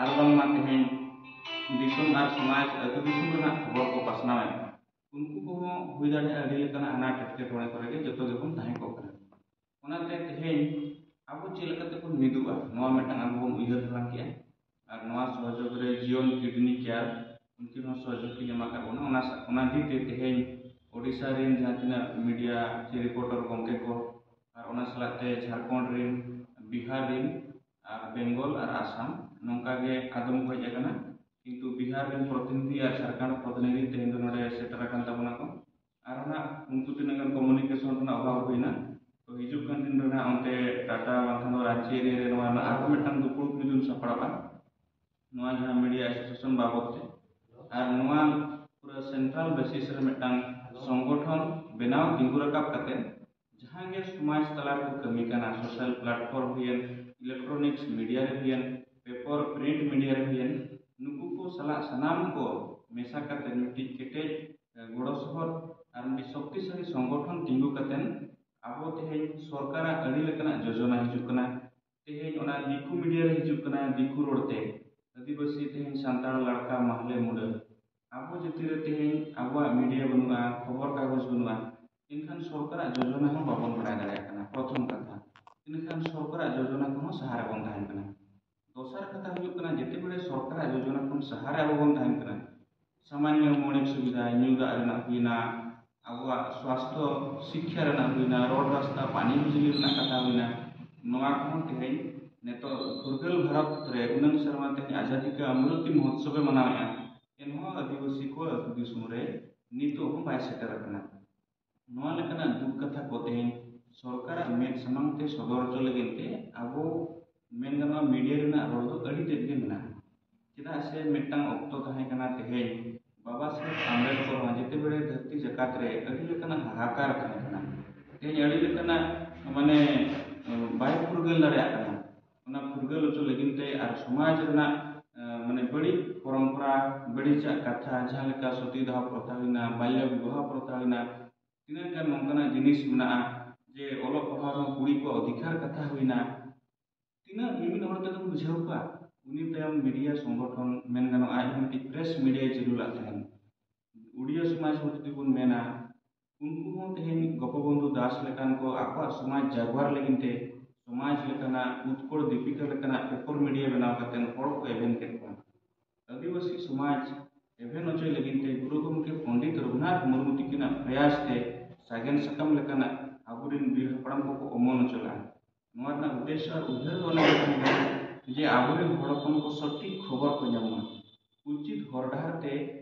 ᱟᱨ ᱵᱟᱝᱢᱟ ᱛᱮᱦᱮᱧ ᱫᱤᱥᱚᱢ ᱟᱨ ᱥᱚᱢᱟᱡᱽ, ᱟᱹᱛᱩ ᱫᱤᱥᱚᱢ ᱨᱮᱱᱟᱜ ᱠᱷᱚᱵᱚᱨ ᱠᱚ ᱯᱟᱥᱱᱟᱣᱮᱫ, ᱩᱱᱠᱩ ᱠᱚᱦᱚᱸ ᱦᱩᱭ ᱫᱟᱲᱮᱭᱟᱜᱼᱟ ᱟᱹᱰᱤ ᱞᱮᱠᱟᱱᱟᱜ ᱟᱱᱟᱴ ᱮᱴᱠᱮᱴᱚᱬᱮ ᱠᱚᱨᱮ ᱜᱮ ᱡᱚᱛᱚ ᱜᱮᱵᱚᱱ ᱛᱟᱦᱮᱸ ᱠᱚᱜ ᱠᱟᱱᱟ᱾ ᱚᱱᱟᱛᱮ ᱛᱮᱦᱮᱧ ᱟᱵᱚ ᱪᱮᱫ ᱞᱮᱠᱟᱛᱮ ᱵᱚᱱ ᱢᱤᱫᱚᱜᱼᱟ, ᱱᱚᱣᱟ ᱢᱤᱫᱴᱟᱝ ᱟᱵᱚ ᱵᱚᱱ ᱩᱭᱦᱟᱹᱨ ᱛᱟᱞᱟᱝ ᱠᱮᱜᱼᱟ᱾ ᱟᱨ ᱱᱚᱣᱟ ᱥᱚᱦᱚᱡᱳᱜᱽ ᱨᱮ ᱡᱤᱭᱚᱱ ᱠᱤᱰᱱᱤ ᱠᱮᱭᱟᱨ, ᱩᱱᱠᱤᱱ ᱦᱚᱸ ᱥᱚᱦᱚᱡᱳᱜᱽ ᱠᱤᱱ ᱮᱢ ᱟᱠᱟᱫ ᱵᱚᱱᱟ᱾ ᱚᱱᱟ ᱥᱟ-, ᱚᱱᱟ ᱫᱤᱠ ᱛᱮ ᱛᱮᱦᱮᱧ ᱳᱰᱤᱥᱟ ᱨᱮᱱ ᱡᱟᱦᱟᱸ ᱛᱤᱱᱟᱹᱜ ᱢᱤᱰᱤᱭᱟ ᱪᱮ ᱨᱤᱯᱳᱨᱴᱟᱨ ᱜᱚᱢᱠᱮ ᱠᱚ, ᱟᱨ ᱚᱱᱟ ᱥᱟᱞᱟᱜ ᱛᱮ ᱡᱷᱟᱲᱠᱷᱚᱸᱰ ᱨᱮᱱ, ᱵᱤᱦᱟᱨ ᱨᱮᱱ, ᱟᱨ ᱵᱮᱝᱜᱚᱞ ᱟᱨ ᱟᱥᱟᱢ, ᱱᱚᱝᱠᱟ ᱜᱮ ᱟᱫᱚᱢ ᱠᱚ ᱦᱮᱡ ᱟᱠᱟᱱᱟ᱾ ᱠᱤᱱᱛᱩ ᱵᱤᱦᱟᱨ ᱨᱮᱱ ᱯᱨᱚᱛᱤᱱᱤᱫᱷᱤ ᱟᱨ ᱡᱷᱟᱲᱠᱷᱚᱸᱰ ᱯᱨᱚᱛᱤᱱᱤᱫᱷᱤ ᱛᱮᱦᱮᱧ ᱫᱚ ᱱᱚᱰᱮ ᱥᱮᱴᱮᱨ ᱟᱠᱟᱱ ᱛᱟᱵᱚᱱᱟ ᱠᱚ᱾ ᱟᱨ ᱚᱱᱟ ᱩᱱᱠᱩ ᱛᱤᱱᱟᱹᱜ ᱜᱟᱱ ᱠᱚᱢᱩᱱᱤᱠᱮᱥᱚᱱ ᱨᱮᱱᱟᱜ ᱚᱵᱷᱟᱵᱽ ᱦᱩᱭᱱᱟ, ᱛᱚ ᱦᱤᱡᱩᱜ ᱠᱟᱱ ᱫᱤᱱ ᱨᱮ ᱱᱟᱦᱟᱜ ᱚᱱᱛᱮ ᱴᱟᱴᱟ ᱵᱟᱝᱠᱷᱟᱱ ᱫᱚ ᱨᱟᱸᱪᱤ ᱮᱨᱤᱭᱟ ᱨᱮ ᱱᱚᱣᱟ ᱨᱮᱱᱟᱜ ᱟᱨᱦᱚᱸ ᱢᱤᱫᱴᱟᱝ ᱫᱩᱯᱲᱩᱵ ᱡᱩᱫᱤᱢ ᱥᱟᱯᱲᱟᱣᱟ, ᱱᱚᱣᱟ ᱡᱟᱦᱟᱸ ᱢᱤᱰᱤᱭᱟ ᱮᱥᱳᱥᱤᱭᱮᱥᱚᱱ ᱵᱟᱵᱚᱫ ᱛᱮ, ᱟᱨ ᱱᱚᱣᱟ ᱯᱩᱨᱟᱹ ᱥᱮᱱᱴᱨᱟᱞ ᱵᱮᱥᱤᱥ ᱨᱮ ᱢᱤᱫᱴᱟᱝ ᱥᱚᱝᱜᱚᱴᱷᱚᱱ ᱵᱮᱱᱟᱣ ᱛᱤᱸᱜᱩ ᱨᱟᱠᱟᱵ ᱠᱟᱛᱮ ᱡᱟᱦᱟᱸ ᱜᱮ ᱥᱚᱢᱟᱡᱽ ᱛᱟᱞᱟ ᱨᱮᱠᱚ ᱠᱟᱹᱢᱤ ᱠᱟᱱᱟ, ᱥᱳᱥᱟᱞ ᱯᱞᱟᱴᱯᱷᱚᱨᱢ ᱦᱩᱭᱮᱱ, ᱤᱞᱮᱠᱴᱨᱚᱱᱤᱠᱥ ᱢᱤᱰᱤᱭᱟ ᱨᱮ ᱦᱩᱭᱮᱱ, ᱯᱮᱯᱚᱨ ᱯᱨᱤᱱᱴ ᱢᱤᱰᱤᱭᱟ ᱨᱮ ᱦᱩᱭᱮᱱ, ᱱᱩᱠᱩ ᱠᱚ ᱥᱟᱞᱟᱜ ᱥᱟᱱᱟᱢ ᱠᱚ ᱢᱮᱥᱟ ᱠᱟᱛᱮ ᱢᱤᱫᱴᱤᱡ ᱠᱮᱴᱮᱡ, ᱮ, ᱜᱚᱲᱚ ᱥᱚᱦᱚᱫ ᱟᱨ ᱢᱤᱫᱴᱤᱡ ᱥᱚᱠᱛᱤᱥᱟᱞᱤ ᱥᱚᱝᱜᱚᱴᱷᱚᱱ ᱛᱤᱸᱜᱩ ᱠᱟᱛᱮ ᱟᱵᱚ ᱛᱮᱦᱮᱧ ᱥᱚᱨᱠᱟᱨᱟᱜ ᱟᱹᱰᱤ ᱞᱮᱠᱟᱱᱟᱜ ᱡᱳᱡᱚᱱᱟ ᱦᱤᱡᱩᱜ ᱠᱟᱱᱟ, ᱛᱮᱦᱮᱧ ᱚᱱᱟ ᱫᱤᱠᱩ ᱢᱤᱰᱤᱭᱟ ᱨᱮ ᱦᱤᱡᱩᱜ ᱠᱟᱱᱟ, ᱫᱤᱠᱩ ᱨᱚᱲ ᱛᱮ, ᱟᱹᱫᱤᱵᱟᱹᱥᱤ ᱛᱮᱦᱮᱧ ᱥᱟᱱᱛᱟᱲ ᱞᱟᱲᱠᱟ ᱢᱟᱦᱞᱮ ᱢᱩᱰᱟᱹ, ᱟᱵᱚ ᱡᱟᱹᱛᱤ ᱨᱮ ᱛᱮᱦᱮᱧ ᱟᱵᱚᱣᱟᱜ ᱢᱤᱰᱤᱭᱟ ᱵᱟᱹᱱᱩᱜᱼᱟ, ᱠᱷᱚᱵᱚᱨ ᱠᱟᱜᱚᱡᱽ ᱵᱟᱹᱱᱩᱜᱼᱟ, ᱮᱱᱠᱷᱟᱱ ᱥᱚᱨᱠᱟᱨᱟᱜ ᱡᱳᱡᱚᱱᱟ ᱦᱚᱸ ᱵᱟᱵᱚᱱ ᱵᱟᱲᱟᱭ ᱫᱟᱲᱮᱭᱟᱜ ᱠᱟᱱᱟ, ᱯᱨᱚᱛᱷᱚᱢ ᱠᱟᱛᱷᱟ᱾ ᱤᱱᱟᱹᱠᱷᱟᱱ ᱥᱚᱨᱠᱟᱨᱟᱜ ᱡᱳᱡᱚᱱᱟ ᱠᱷᱚᱱ ᱦᱚᱸ ᱥᱟᱦᱟ ᱨᱮᱵᱚᱱ ᱛᱟᱦᱮᱱ ᱠᱟᱱᱟ᱾ ᱫᱚᱥᱟᱨ ᱠᱟᱛᱷᱟ ᱦᱩᱭᱩᱜ ᱠᱟᱱᱟ, ᱡᱮᱛᱮ ᱵᱮᱲᱮ ᱥᱚᱨᱠᱟᱨᱟᱜ ᱡᱳᱡᱚᱱᱟ ᱠᱷᱚᱱ ᱥᱟᱦᱟ ᱨᱮ ᱟᱵᱚ ᱵᱚᱱ ᱛᱟᱦᱮᱱ ᱠᱟᱱᱟ, ᱥᱟᱢᱟᱱᱱᱚ ᱢᱚᱬᱮ ᱥᱩᱵᱤᱫᱷᱟ, ᱧᱩ ᱫᱟᱜ ᱨᱮᱱᱟᱜ ᱦᱩᱭᱱᱟ, ᱟᱵᱚᱣᱟᱜ ᱥᱣᱟᱥᱛᱷᱚ ᱥᱤᱠᱠᱷᱟ ᱨᱮᱱᱟᱜ ᱦᱩᱭᱱᱟ, ᱨᱳᱰ ᱨᱟᱥᱛᱟ, ᱯᱟᱱᱤ ᱵᱤᱡᱽᱞᱤ ᱨᱮᱱᱟᱜ ᱠᱟᱛᱷᱟ ᱦᱩᱭᱱᱟ, ᱱᱚᱣᱟ ᱠᱚᱦᱚᱸ ᱛᱮᱦᱮᱧ ᱱᱤᱛᱚᱜ ᱯᱷᱩᱨᱜᱟᱹᱞ ᱵᱷᱟᱨᱚᱛ ᱨᱮ ᱩᱱᱟᱹᱝ ᱥᱮᱨᱢᱟ ᱛᱮᱦᱮᱧ ᱟᱡᱟᱫᱤ ᱠᱟ ᱟᱢᱨᱚᱛᱤ ᱢᱚᱦᱳᱛᱥᱚᱵ ᱮ ᱢᱟᱱᱟᱣᱮᱫᱼᱟ, ᱮᱱᱦᱚᱸ ᱟᱹᱫᱤᱵᱟᱹᱥᱤ ᱠᱚ ᱟᱹᱛᱩ ᱫᱤᱥᱚᱢ ᱨᱮ ᱱᱤᱛᱚᱜ ᱦᱚᱸ ᱵᱟᱭ ᱥᱮᱴᱮᱨ ᱟᱠᱟᱱᱟ᱾ ᱱᱚᱣᱟ ᱞᱮᱠᱟᱱᱟᱜ ᱫᱩᱠ ᱠᱟᱛᱷᱟ ᱠᱚ ᱛᱮᱦᱮᱧ ᱥᱚᱨᱠᱟᱨᱟᱜ ᱢᱮᱫ ᱥᱟᱢᱟᱝ ᱛᱮ ᱥᱚᱫᱚᱨ ᱦᱚᱪᱚ ᱞᱟᱹᱜᱤᱫ ᱛᱮ ᱟᱵᱚ ᱢᱮᱱ ᱜᱟᱱᱚᱜᱼᱟ, ᱢᱤᱰᱤᱭᱟ ᱨᱮᱱᱟᱜ ᱨᱚᱲ ᱫᱚ ᱟᱹᱰᱤ ᱛᱮᱫ ᱜᱮ ᱢᱮᱱᱟᱜᱼᱟ᱾ ᱪᱮᱫᱟᱜ ᱥᱮ ᱢᱤᱫᱴᱟᱝ ᱚᱠᱛᱚ ᱛᱟᱦᱮᱸ ᱠᱟᱱᱟ, ᱛᱮᱦᱮᱧ ᱵᱟᱵᱟ ᱥᱟᱦᱮᱵᱽ ᱟᱢᱵᱮᱫᱽᱠᱚᱨ ᱦᱚᱸ ᱡᱮᱛᱮ ᱵᱮᱲᱮ ᱫᱷᱟᱹᱨᱛᱤ ᱡᱟᱠᱟᱛ ᱨᱮ ᱟᱹᱰᱤ ᱞᱮᱠᱟᱱᱟᱜ ᱦᱟᱦᱟᱠᱟᱨ ᱛᱟᱦᱮᱸ ᱠᱟᱱᱟ᱾ ᱛᱮᱦᱮᱧ ᱟᱹᱰᱤ ᱞᱮᱠᱟᱱᱟᱜ ᱢᱟᱱᱮ ᱵᱟᱭ ᱯᱷᱩᱨᱜᱟᱹᱞ ᱫᱟᱲᱮᱭᱟᱜ ᱠᱟᱱᱟ᱾ ᱚᱱᱟ ᱯᱷᱩᱨᱜᱟᱹᱞ ᱦᱚᱪᱚ ᱞᱟᱹᱜᱤᱫ ᱛᱮ ᱟᱨ ᱥᱚᱢᱟᱡᱽ ᱨᱮᱱᱟᱜ ᱢᱟᱱᱮ ᱵᱟᱹᱲᱤᱡ ᱯᱚᱨᱚᱢᱯᱚᱨᱟ, ᱵᱟᱹᱲᱤᱡᱟᱜ ᱠᱟᱛᱷᱟ, ᱡᱟᱦᱟᱸ ᱞᱮᱠᱟ ᱥᱚᱛᱤ ᱫᱟᱦᱚ ᱯᱨᱚᱛᱷᱟ ᱦᱩᱭᱱᱟ, ᱵᱟᱞᱭᱚ ᱵᱤᱵᱟᱦᱚ ᱯᱨᱚᱛᱷᱟ ᱦᱩᱭᱱᱟ, ᱛᱤᱱᱟᱹᱜ ᱜᱟᱱ ᱱᱚᱝᱠᱟᱱᱟᱜ ᱡᱤᱱᱤᱥ ᱢᱮᱱᱟᱜᱼᱟ ᱡᱮ ᱚᱞᱚᱜ ᱯᱟᱲᱦᱟᱣ ᱨᱮᱦᱚᱸ ᱠᱩᱲᱤ ᱠᱚᱣᱟᱜ ᱚᱫᱷᱤᱠᱟᱨ ᱠᱟᱛᱷᱟ ᱦᱩᱭᱱᱟ, ᱛᱤᱱᱟᱹᱜ ᱢᱤᱢᱤᱫ ᱦᱚᱲ ᱛᱮᱫᱚᱢ ᱵᱩᱡᱷᱟᱹᱣ ᱠᱚᱣᱟ? ᱩᱱᱤ ᱛᱟᱭᱚᱢ ᱢᱤᱰᱤᱭᱟ ᱥᱚᱝᱜᱚᱴᱷᱚᱱ ᱢᱮᱱ ᱜᱟᱱᱚᱜᱼᱟ, ᱟᱡ ᱦᱚᱸ ᱢᱤᱫᱴᱤᱡ ᱯᱨᱮᱥ ᱢᱤᱰᱤᱭᱟᱭ ᱪᱟᱹᱞᱩ ᱞᱟᱜ ᱛᱟᱦᱮᱱ᱾ ᱩᱰᱤᱭᱟ ᱥᱚᱢᱟᱡᱽ ᱦᱚᱸ ᱡᱩᱫᱤ ᱵᱚᱱ ᱢᱮᱱᱟ, ᱩᱱᱠᱩ ᱦᱚᱸ ᱛᱮᱦᱮᱧ ᱜᱳᱯᱚᱵᱚᱱᱫᱷᱩ ᱫᱟᱥ ᱞᱮᱠᱟᱱ ᱠᱚ ᱟᱠᱚᱣᱟᱜ ᱥᱚᱢᱟᱡᱽ ᱡᱟᱜᱽᱣᱟᱨ ᱞᱟᱹᱜᱤᱫ ᱛᱮ ᱥᱚᱢᱟᱡᱽ ᱞᱮᱠᱟᱱᱟᱜ ᱩᱛᱠᱚᱲ ᱫᱤᱯᱤᱠᱟ ᱞᱮᱠᱟᱱᱟᱜ ᱯᱮᱯᱚᱨ ᱢᱤᱰᱤᱭᱟ ᱵᱮᱱᱟᱣ ᱠᱟᱛᱮ ᱦᱚᱲ ᱠᱚ ᱮᱵᱷᱮᱱ ᱠᱮᱫ ᱠᱚᱣᱟ᱾ ᱟᱹᱫᱤᱵᱟᱹᱥᱤ ᱥᱚᱢᱟᱡᱽ ᱮᱵᱷᱮᱱ ᱦᱚᱪᱚᱭ ᱞᱟᱹᱜᱤᱫ ᱛᱮ ᱜᱩᱨᱩ ᱜᱚᱢᱠᱮ ᱯᱚᱱᱰᱤᱛ ᱨᱚᱜᱷᱩᱱᱟᱛᱷ ᱢᱩᱨᱢᱩ ᱛᱤᱠᱤᱱᱟᱜ ᱯᱨᱚᱭᱟᱥ ᱛᱮ ᱥᱟᱜᱮᱱ ᱥᱟᱠᱟᱢ ᱞᱮᱠᱟᱱᱟᱜ ᱟᱵᱚᱨᱮᱱ ᱵᱤᱨ ᱦᱟᱯᱲᱟᱢ ᱠᱚᱠᱚ ᱚᱢᱚᱱ ᱦᱚᱪᱚ ᱞᱮᱫᱼᱟ᱾ ᱱᱚᱣᱟ ᱨᱮᱱᱟᱜ ᱩᱫᱽᱫᱮᱥᱥᱚ ᱟᱨ ᱩᱭᱦᱟᱹᱨ ᱫᱚ ᱚᱱᱟ ᱜᱮ ᱛᱟᱦᱮᱸ ᱠᱟᱱᱟ ᱡᱮ ᱟᱵᱚᱨᱮᱱ ᱦᱚᱲ ᱦᱚᱯᱚᱱ ᱠᱚ ᱥᱚᱴᱷᱤᱠ ᱠᱷᱚᱵᱚᱨ ᱠᱚ ᱧᱟᱢ ᱢᱟ, ᱩᱪᱤᱛ ᱦᱚᱨ ᱰᱟᱦᱟᱨ ᱛᱮ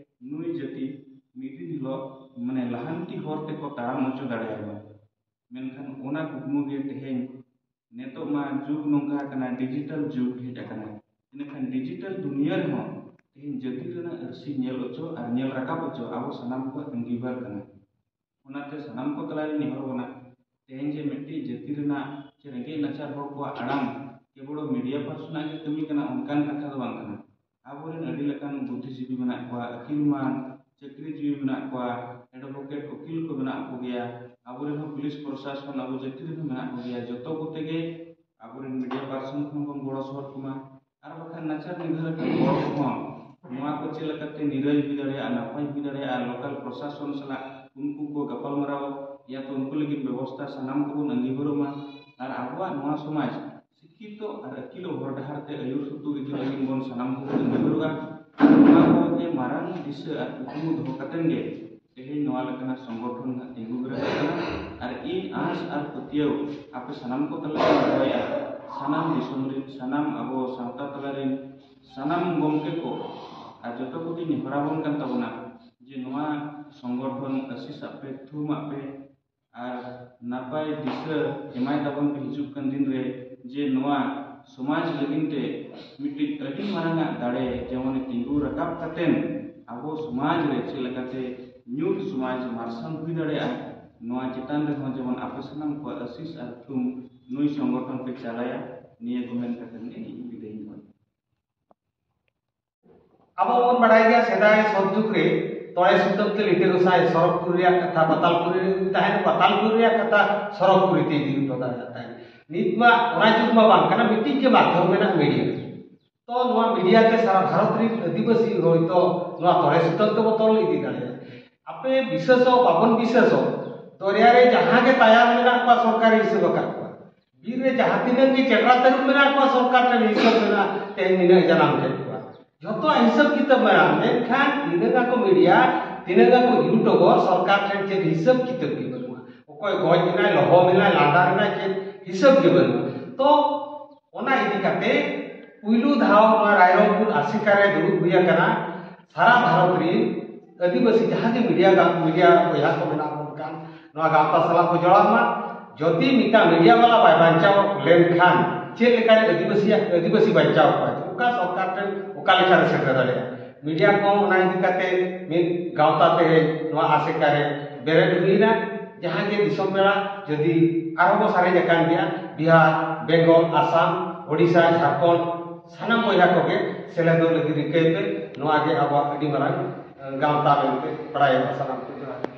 ᱱᱩᱭ ᱡᱟᱹᱛᱤ ᱢᱤᱫ ᱫᱤᱱ ᱦᱤᱞᱳᱜ ᱢᱟᱱᱮ ᱞᱟᱦᱟᱱᱛᱤ ᱦᱚᱨ ᱛᱮᱠᱚ ᱛᱟᱲᱟᱢ ᱦᱚᱪᱚ ᱫᱟᱲᱮᱭᱟᱜ ᱢᱟ᱾ ᱢᱮᱱᱠᱷᱟᱱ ᱚᱱᱟ ᱠᱩᱠᱢᱩ ᱜᱮ ᱛᱮᱦᱮᱧ ᱱᱤᱛᱚᱜ ᱢᱟ ᱡᱩᱜᱽ ᱱᱚᱝᱠᱟ ᱟᱠᱟᱱᱟ, ᱰᱤᱡᱤᱴᱟᱞ ᱡᱩᱜᱽ ᱦᱮᱡ ᱟᱠᱟᱱᱟ᱾ ᱤᱱᱟᱹᱠᱷᱟᱱ ᱰᱤᱡᱤᱴᱟᱞ ᱫᱩᱱᱤᱭᱟᱹ ᱨᱮᱦᱚᱸ ᱛᱮᱦᱮᱧ ᱡᱟᱹᱛᱤ ᱨᱮᱱᱟᱜ ᱟᱹᱨᱥᱤ ᱧᱮᱞ ᱦᱚᱪᱚ ᱟᱨ ᱧᱮᱞ ᱨᱟᱠᱟᱵ ᱦᱚᱪᱚ ᱟᱵᱚ ᱥᱟᱱᱟᱢ ᱠᱚᱣᱟᱜ ᱟᱹᱝᱜᱤᱵᱷᱟᱨ ᱠᱟᱱᱟ᱾ ᱚᱱᱟᱛᱮ ᱥᱟᱱᱟᱢ ᱠᱚ ᱛᱟᱞᱟᱨᱮ ᱱᱮᱦᱚᱨ ᱵᱚᱱᱟ, ᱛᱮᱦᱮᱧ ᱡᱮ ᱢᱤᱫᱴᱤᱡ ᱡᱟᱹᱛᱤ ᱨᱮᱱᱟᱜ ᱥᱮ ᱨᱮᱸᱜᱮᱡ ᱱᱟᱪᱟᱨ ᱦᱚᱲ ᱠᱚᱣᱟᱜ ᱟᱲᱟᱝ ᱠᱮᱵᱚᱞ ᱢᱤᱰᱤᱭᱟ ᱯᱟᱨᱥᱚᱱᱟᱜ ᱜᱮ ᱠᱟᱹᱢᱤ ᱠᱟᱱᱟ, ᱚᱱᱠᱟᱱ ᱠᱟᱛᱷᱟ ᱫᱚ ᱵᱟᱝ ᱠᱟᱱᱟ᱾ ᱟᱵᱚᱨᱮᱱ ᱟᱹᱰᱤ ᱞᱮᱠᱟᱱ ᱵᱩᱫᱽᱫᱷᱤᱡᱤᱵᱤ ᱢᱮᱱᱟᱜ ᱠᱚᱣᱟ, ᱟᱹᱠᱤᱞᱢᱟᱱ ᱪᱟᱹᱠᱨᱤᱡᱤᱵᱤ ᱢᱮᱱᱟᱜ ᱠᱚᱣᱟ, ᱮᱰᱵᱷᱳᱠᱮᱴ ᱩᱠᱤᱞ ᱠᱚ ᱢᱮᱱᱟᱜ ᱠᱚᱜᱮᱭᱟ᱾ ᱟᱵᱚᱨᱮᱱ ᱦᱚᱸ ᱯᱩᱞᱤᱥ ᱯᱨᱚᱥᱟᱥᱚᱱ ᱟᱵᱚ ᱡᱟᱹᱛᱤ ᱨᱮᱱ ᱦᱚᱸ ᱢᱮᱱᱟᱜ ᱠᱚᱜᱮᱭᱟ᱾ ᱡᱚᱛᱚ ᱠᱚᱛᱮ ᱜᱮ ᱟᱵᱚᱨᱮᱱ ᱢᱤᱰᱤᱭᱟ ᱯᱟᱨᱥᱚᱱ ᱠᱷᱚᱱ ᱵᱚᱱ ᱜᱚᱲᱚ ᱥᱚᱦᱚᱫ ᱠᱚᱢᱟ᱾ ᱟᱨ ᱵᱟᱠᱷᱟᱱ ᱱᱟᱪᱟᱨ ᱱᱤᱫᱷᱟᱹ ᱞᱮᱠᱟᱱ ᱦᱚᱲ ᱠᱚᱦᱚᱸ ᱱᱚᱣᱟ ᱠᱚ ᱪᱮᱫ ᱞᱮᱠᱟᱛᱮ ᱱᱤᱨᱟᱹᱭ ᱦᱩᱭ ᱫᱟᱲᱮᱭᱟᱜᱼᱟ, ᱱᱟᱯᱟᱭ ᱦᱩᱭ ᱫᱟᱲᱮᱭᱟᱜᱼᱟ, ᱞᱳᱠᱟᱞ ᱯᱨᱚᱥᱟᱥᱚᱱ ᱥᱟᱞᱟᱜ ᱩᱱᱠᱩ ᱠᱚ ᱜᱟᱯᱟᱞᱢᱟᱨᱟᱣ ᱭᱟᱛᱚ ᱩᱱᱠᱩ ᱞᱟᱹᱜᱤᱫ ᱵᱮᱵᱚᱥᱛᱷᱟ ᱥᱟᱱᱟᱢ ᱠᱚᱵᱚᱱ ᱟᱸᱜᱤᱵᱷᱟᱨᱚᱜ ᱢᱟ᱾ ᱟᱨ ᱟᱵᱚᱣᱟᱜ ᱱᱚᱣᱟ ᱥᱚᱢᱟᱡᱽ ᱥᱤᱠᱠᱷᱤᱛᱚ ᱟᱨ ᱟᱹᱠᱤᱞᱚᱜ ᱦᱚᱨ ᱰᱟᱦᱟᱨ ᱛᱮ ᱟᱹᱭᱩᱨ ᱥᱩᱛᱩᱜ ᱤᱫᱤ ᱞᱟᱹᱜᱤᱫ ᱵᱚᱱ ᱥᱟᱱᱟᱢ ᱠᱚᱵᱚᱱ ᱟᱸᱜᱤᱵᱷᱟᱨᱚᱜᱼᱟ᱾ ᱟᱨ ᱱᱚᱣᱟ ᱠᱚᱜᱮ ᱢᱟᱨᱟᱝ ᱫᱤᱥᱟᱹ ᱟᱨ ᱠᱩᱠᱢᱩ ᱫᱚᱦᱚ ᱠᱟᱛᱮᱫ ᱜᱮ ᱛᱮᱦᱮᱧ ᱱᱚᱣᱟ ᱞᱮᱠᱟᱱᱟᱜ ᱥᱚᱝᱜᱚᱴᱷᱚᱱ ᱦᱟᱸᱜ ᱛᱤᱸᱜᱩ ᱵᱮᱨᱮᱫ ᱟᱠᱟᱱᱟ᱾ ᱟᱨ ᱤᱧ ᱟᱸᱥ ᱟᱨ ᱯᱟᱹᱛᱭᱟᱹᱣ ᱟᱯᱮ ᱥᱟᱱᱟᱢ ᱠᱚ ᱛᱟᱞᱟᱨᱮᱧ ᱫᱚᱦᱚᱭᱮᱫᱼᱟ, ᱥᱟᱱᱟᱢ ᱫᱤᱥᱚᱢ ᱨᱮᱱ, ᱥᱟᱱᱟᱢ ᱟᱵᱚ ᱥᱟᱶᱛᱟ ᱛᱟᱞᱟᱨᱮᱱ ᱥᱟᱱᱟᱢ ᱜᱚᱢᱠᱮ ᱠᱚ ᱟᱨ ᱡᱚᱛᱚ ᱠᱚᱜᱮ ᱱᱮᱦᱚᱨ ᱟᱵᱚᱱ ᱠᱟᱱ ᱛᱟᱵᱚᱱᱟ ᱡᱮ ᱱᱚᱣᱟ ᱥᱚᱝᱜᱚᱴᱷᱚᱱ ᱟᱹᱥᱤᱥ ᱟᱜ ᱯᱮ, ᱛᱷᱩᱢ ᱟᱜ ᱯᱮ, ᱟᱨ ᱱᱟᱯᱟᱭ ᱫᱤᱥᱟᱹ ᱮᱢᱟᱭ ᱛᱟᱵᱚᱱ ᱯᱮ ᱦᱤᱡᱩᱜ ᱠᱟᱱ ᱫᱤᱱ ᱨᱮ, ᱡᱮ ᱱᱚᱣᱟ ᱥᱚᱢᱟᱡᱽ ᱞᱟᱹᱜᱤᱫ ᱛᱮ ᱢᱤᱫᱴᱤᱡ ᱟᱹᱰᱤ ᱢᱟᱨᱟᱝ ᱟᱜ ᱫᱟᱲᱮ ᱡᱮᱢᱚᱱ ᱛᱤᱸᱜᱩ ᱨᱟᱠᱟᱵ ᱠᱟᱛᱮᱱ ᱟᱵᱚ ᱥᱚᱢᱟᱡᱽ ᱨᱮ ᱪᱮᱫ ᱞᱮᱠᱟᱛᱮ ᱧᱩᱛ ᱥᱚᱢᱟᱡᱽ ᱢᱟᱨᱥᱟᱞ ᱦᱩᱭ ᱫᱟᱲᱮᱭᱟᱜᱼᱟ, ᱱᱚᱣᱟ ᱪᱮᱛᱟᱱ ᱨᱮᱦᱚᱸ ᱡᱮᱢᱚᱱ ᱟᱯᱮ ᱥᱟᱱᱟᱢ ᱠᱚᱣᱟᱜ ᱟᱹᱥᱤᱥ ᱟᱨ ᱛᱷᱩᱢ ᱱᱩᱭ ᱥᱚᱝᱜᱚᱴᱷᱚᱱ ᱯᱮ ᱪᱟᱞᱟᱭᱟ, ᱱᱤᱭᱟᱹ ᱠᱚ ᱢᱮᱱ ᱠᱟᱛᱮ ᱤᱧ ᱵᱤᱫᱟᱹᱭ ᱤᱧ ᱫᱚᱦᱚᱭᱟ᱾ ᱟᱵᱚ ᱵᱚᱱ ᱵᱟᱲᱟᱭ ᱜᱮᱭᱟ, ᱥᱮᱫᱟᱭ ᱥᱚᱛ ᱡᱩᱜᱽ ᱨᱮ ᱛᱚᱲᱮ ᱥᱩᱛᱟᱹᱢ ᱛᱮ ᱞᱤᱴᱟᱹ ᱜᱚᱸᱥᱟᱭ ᱥᱚᱨᱚᱜᱽᱯᱩᱨ ᱨᱮᱭᱟᱜ ᱠᱟᱛᱷᱟ ᱯᱟᱛᱟᱞᱯᱩᱨᱤ ᱨᱮ ᱛᱟᱦᱮᱱ, ᱯᱟᱛᱟᱞᱯᱩᱨᱤ ᱨᱮᱭᱟᱜ ᱠᱟᱛᱷᱟ ᱥᱚᱨᱚᱜᱽᱯᱩᱨᱤ ᱛᱮ ᱤᱫᱤ ᱦᱚᱴᱚ ᱫᱟᱲᱮᱭᱟᱜ ᱛᱟᱦᱮᱸᱫ᱾ ᱱᱤᱛ ᱢᱟ ᱚᱱᱟ ᱡᱩᱜᱽ ᱢᱟ ᱵᱟᱝ ᱠᱟᱱᱟ, ᱢᱤᱫᱴᱤᱡ ᱜᱮ ᱢᱟᱫᱽᱫᱷᱚᱢ ᱢᱮᱱᱟᱜᱼᱟ, ᱢᱤᱰᱤᱭᱟ᱾ ᱛᱚ ᱱᱚᱣᱟ ᱢᱤᱰᱤᱭᱟ ᱛᱮ ᱥᱟᱨᱟ ᱵᱷᱟᱨᱚᱛ ᱨᱤᱱ ᱟᱹᱫᱤᱵᱟᱹᱥᱤ ᱦᱚᱭᱛᱚ ᱱᱚᱣᱟ ᱛᱚᱲᱮ ᱥᱩᱛᱟᱹᱢ ᱛᱮᱵᱚ ᱛᱚᱞ ᱤᱫᱤ ᱫᱟᱲᱮᱭᱟᱜᱼᱟ᱾ ᱟᱯᱮ ᱵᱤᱥᱟᱹᱥᱚᱜ ᱵᱟᱵᱚᱱ ᱵᱤᱥᱟᱹᱥᱚᱜ, ᱫᱚᱨᱭᱟ ᱨᱮ ᱡᱟᱦᱟᱸ ᱜᱮ ᱛᱟᱭᱟᱱ ᱢᱮᱱᱟᱜ ᱠᱚᱣᱟ ᱥᱚᱨᱠᱟᱨᱮ ᱦᱤᱥᱟᱹᱵ ᱟᱠᱟᱫ ᱠᱚᱣᱟ᱾ ᱵᱤᱨ ᱨᱮ ᱡᱟᱦᱟᱸ ᱛᱤᱱᱟᱹᱜ ᱜᱮ ᱪᱮᱴᱨᱟ ᱛᱟᱹᱨᱩᱵ ᱢᱮᱱᱟᱜ ᱠᱚᱣᱟ, ᱥᱚᱨᱠᱟᱨ ᱴᱷᱮᱱ ᱦᱤᱥᱟᱹᱵ ᱢᱮᱱᱟᱜᱼᱟ, ᱛᱮᱦᱮᱧ ᱱᱤᱱᱟᱹᱜ ᱡᱟᱱᱟᱢ ᱠᱮᱫ ᱠᱚᱣᱟ᱾ ᱡᱷᱚᱛᱚᱣᱟᱜ ᱦᱤᱥᱟᱹᱵ ᱠᱤᱛᱟᱹᱵ ᱢᱮᱱᱟᱜᱼᱟ, ᱢᱮᱱᱠᱷᱟᱱ ᱛᱤᱱᱟᱹᱜ ᱜᱟᱱ ᱠᱚ ᱢᱤᱰᱤᱭᱟ, ᱛᱤᱱᱟᱹᱜ ᱜᱟᱱ ᱠᱚ ᱤᱭᱩᱴᱩᱵᱚᱨ, ᱥᱚᱨᱠᱟᱨ ᱴᱷᱮᱱ ᱪᱮᱫ ᱦᱤᱥᱟᱹᱵ ᱠᱤᱛᱟᱹᱵ ᱜᱮ ᱵᱟᱹᱱᱩᱜᱼᱟ᱾ ᱚᱠᱚᱭ ᱜᱚᱡ ᱮᱱᱟᱭ, ᱞᱚᱦᱚᱢ ᱮᱱᱟᱭ, ᱞᱟᱸᱫᱟ ᱮᱱᱟᱭ, ᱪᱮᱫ ᱦᱤᱥᱟᱹᱵ ᱜᱮ ᱵᱟᱹᱱᱩᱜᱼᱟ᱾ ᱛᱚ ᱚᱱᱟ ᱤᱫᱤ ᱠᱟᱛᱮ ᱯᱩᱭᱞᱩ ᱫᱷᱟᱣ ᱱᱚᱣᱟ ᱨᱟᱭᱨᱚᱝᱯᱩᱨ ᱟᱥᱮᱠᱟ ᱨᱮ ᱫᱩᱲᱩᱵ ᱦᱩᱭ ᱟᱠᱟᱱᱟ᱾ ᱥᱟᱨᱟ ᱵᱷᱟᱨᱚᱛ ᱨᱤᱱ ᱟᱹᱫᱤᱵᱟᱹᱥᱤ ᱡᱟᱦᱟᱸ ᱜᱮ ᱢᱤᱰᱤᱭᱟ ᱜᱟ-, ᱢᱤᱰᱤᱭᱟ ᱵᱚᱭᱦᱟ ᱠᱚ ᱢᱮᱱᱟᱜ ᱵᱚᱱ ᱠᱟᱱ, ᱱᱚᱣᱟ ᱜᱟᱶᱛᱟ ᱥᱟᱞᱟᱜ ᱠᱚ ᱡᱚᱲᱟᱣ ᱢᱟ᱾ ᱡᱩᱫᱤ ᱢᱤᱫᱴᱟᱝ ᱢᱤᱰᱤᱭᱟ ᱵᱟᱞᱟ ᱵᱟᱭ ᱵᱟᱧᱪᱟᱣ ᱞᱮᱱᱠᱷᱟᱱ ᱪᱮᱫ ᱞᱮᱠᱟᱨᱮ ᱟᱹᱫᱤᱵᱟᱹᱥᱤᱭᱟᱜ, ᱟᱹᱫᱤᱵᱟᱹᱥᱤ ᱵᱟᱧᱪᱟᱣ ᱠᱚᱣᱟ? ᱚᱠᱟ ᱥᱚᱨᱠᱟᱨ ᱴᱷᱮᱱ ᱚᱠᱟ ᱞᱮᱠᱟᱨᱮ ᱥᱮᱴᱮᱨ ᱫᱟᱲᱮᱭᱟᱜᱼᱟ? ᱢᱤᱰᱤᱭᱟ ᱠᱚᱦᱚᱸ ᱚᱱᱟ ᱤᱫᱤ ᱠᱟᱛᱮ ᱢᱤᱫ ᱜᱟᱶᱛᱟ ᱛᱮᱦᱮᱧ ᱱᱚᱣᱟ ᱟᱥᱮᱠᱟ ᱨᱮ ᱵᱮᱨᱮᱫ ᱦᱩᱭᱱᱟ, ᱡᱟᱦᱟᱸ ᱜᱮ ᱫᱤᱥᱚᱢ ᱯᱮᱲᱟ ᱡᱩᱫᱤ ᱟᱨᱦᱚᱸ ᱵᱚ ᱥᱟᱨᱮᱡ ᱟᱠᱟᱱ ᱜᱮᱭᱟ, ᱵᱤᱦᱟᱨ, ᱵᱮᱝᱜᱚᱞ, ᱟᱥᱟᱢ, ᱳᱰᱤᱥᱟ, ᱡᱷᱟᱲᱠᱷᱚᱸᱰ, ᱥᱟᱱᱟᱢ ᱵᱚᱭᱦᱟ ᱠᱚᱜᱮ ᱥᱮᱞᱮᱫᱚᱜ ᱞᱟᱹᱜᱤᱫ ᱨᱤᱠᱟᱹᱭ ᱯᱮ᱾ ᱱᱚᱣᱟ ᱜᱮ ᱟᱵᱚᱣᱟᱜ ᱟᱹᱰᱤ ᱢᱟᱨᱟᱝ, ᱮ, ᱜᱟᱶᱛᱟ ᱢᱮᱱᱛᱮ ᱵᱟᱲᱟᱭᱚᱜᱼᱟ᱾ ᱥᱟᱱᱟᱢ ᱠᱚ ᱡᱚᱦᱟᱨ᱾